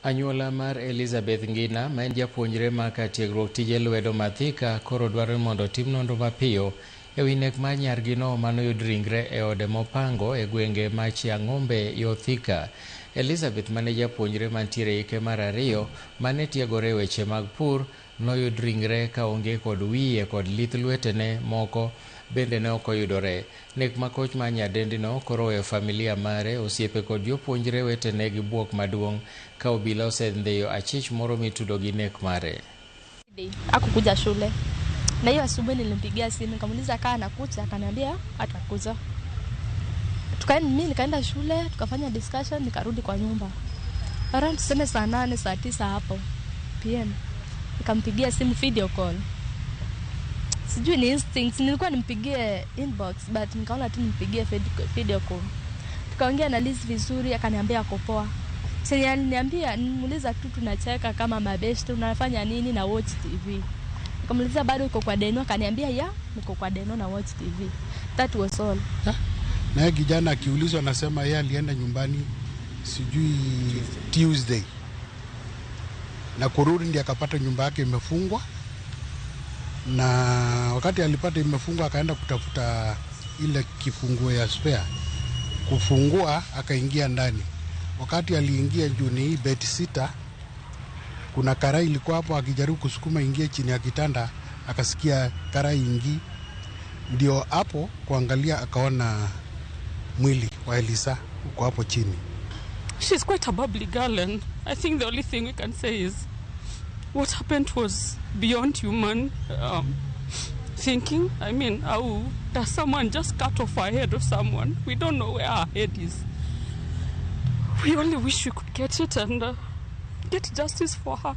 Anyuola mar Elizabeth Ngina ma en japuonjre ma kar tiegruok tije lwedo ma Thika koro dwaro ni mondo otim nonro mapiyo e wi nek mar nyargino manoyud ringre e ode mopango e gwenge ma Chiang'ombe yo Thika. Elizabeth mane japuonjre mantiere hike mar ariyo mane tiegore e weche mag pur noyud ringre ka onge kod wiye kod lith lwetene moko bende ne ok oyudore. Nek makoch mar nyadendino koro oweyo familia mare, osiepe kod jopuonjre wetene gi buok maduong' ka obila osendhiyo achich moro mitudo gi nek mare. Hakukuja shule na hiyo asubuhi nilimpigia simu nikamuuliza kaa anakuja, akaniambia atakuja. Tukaenda, mimi nikaenda shule tukafanya discussion, nikarudi kwa nyumba around tuseme saa 8 saa 9 hapo PM, nikampigia simu video call. Sijui ni instincts, nilikuwa nimpigie inbox but nikaona tu nimpigie video call. Tukaongea na Liz vizuri, akaniambia ako poa. Chenye aliniambia, nimuuliza tu tunacheka kama mabeshte, unafanya nini na watch TV. Nikamuuliza bado uko kwa Deno, akaniambia ya niko kwa Deno na watch TV. That was all. Na kijana akiulizwa anasema yeye alienda nyumbani sijui Tuesday na kurudi ndiye akapata nyumba yake imefungwa, na wakati alipata imefungwa akaenda kutafuta ile kifunguo ya spare kufungua, akaingia ndani. Wakati aliingia juu ni hii bedsitter, kuna karai ilikuwa hapo, akijaribu kusukuma ingie chini ya kitanda akasikia karai ingi, ndio hapo kuangalia akaona mwili wa Elisa uko hapo chini. She's quite a bubbly girl, and I think the only thing we can say is what happened was beyond human thinking. I mean, how does someone just cut off a head of someone? We don't know where her head is. We only wish we could get it and get justice for her.